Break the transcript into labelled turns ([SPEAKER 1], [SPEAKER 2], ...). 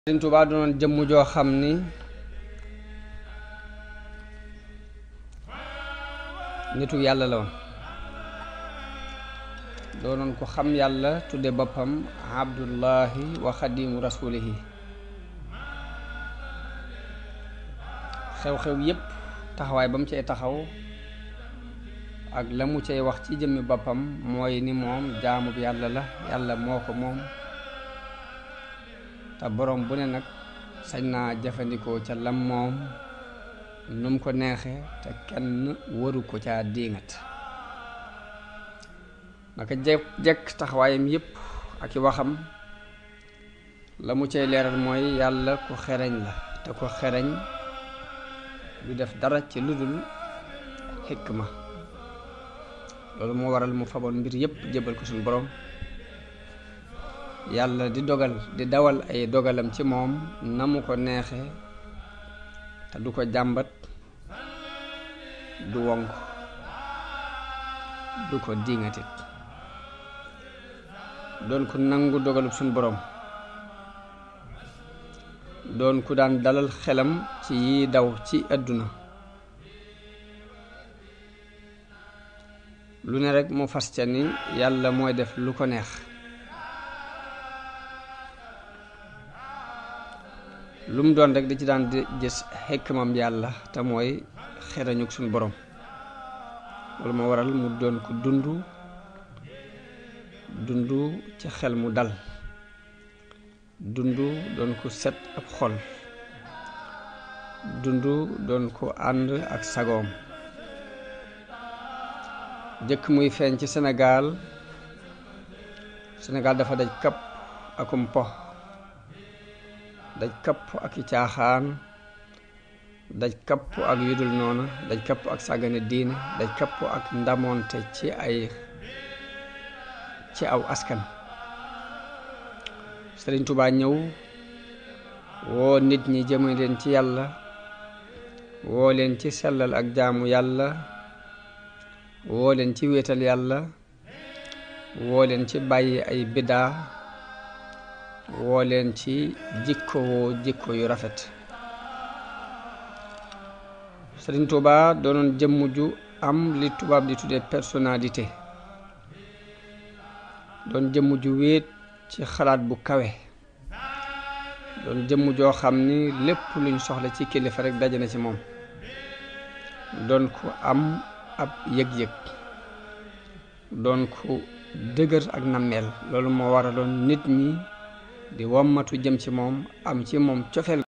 [SPEAKER 1] Sëriñ Tuubaa doonoon jëmm joo xam ni nitu yàlla la woon doonoon ko xam yàlla tudde boppam abdullahi wa xadimu rasulihi xew-xew yépp taxawaay ba mu cay taxaw ak la mu cay wax ci jëmmi boppam mooy ni moom jaamu bi yàlla la yàlla moo ko moom te borom bu ne nag sañ naa jëfandikoo ca lam moom nu mu ko neexe te kenn waru ko caa diingat naka jekk taxawaayam yépp ak i waxam la mu cay leeral mooy yàlla ku xereñ la te ko xereñ du def dara ci lu dul xikma loolu moo waral mu faboon mbir yépp jébbal ko suñu borom yàlla di dawal ay dogalam ci moom na mu ko neexe te du ko jàmbat du wonk du ko diŋatit doon ku nangu dogalub suñu borom doon ku daan dalal xelam ci yi daw ci àdduna lu ne rekk mu fas ca ni yàlla mooy def lu ko neex lu mu doon rek di ci daan di gis xikmam yàlla te mooy xerañuk suñu borom loolu moo waral mu doon ko dund ci xel mu dal dund doon ko set ab xol dund doon ko ànd ak sagoom jëkk muy feeñ ci Sénégal dafa daj kapp akum po daj kapp ak i caaxaan daj kapp ak yudul noona daj kapp ak sàggane diine daj kapp ak ndamoonte ci aw askan Sëriñ Tuubaa ñëw woo nit ñi jëme leen ci yàlla woo leen ci sellal ak jaamu yàlla woo leen ci wéetal yàlla woo leen ci bàyyi ay biddaa woo leen ci jikko yu rafet Sëriñ Tuubaa doonoon jëmm ju am li tubaab di tuddee personnalité doon jëmm ju wéet ci xalaat bu kawe doon jëmm joo xam ni lépp luñ soxla ci kilifa rekk daje na ci moom doon ko am ab yëg-yëg doon ko dëgër ak nammeel loolu moo waraloon nit ñi di wommatu jëm ci moom am ci moom cofeel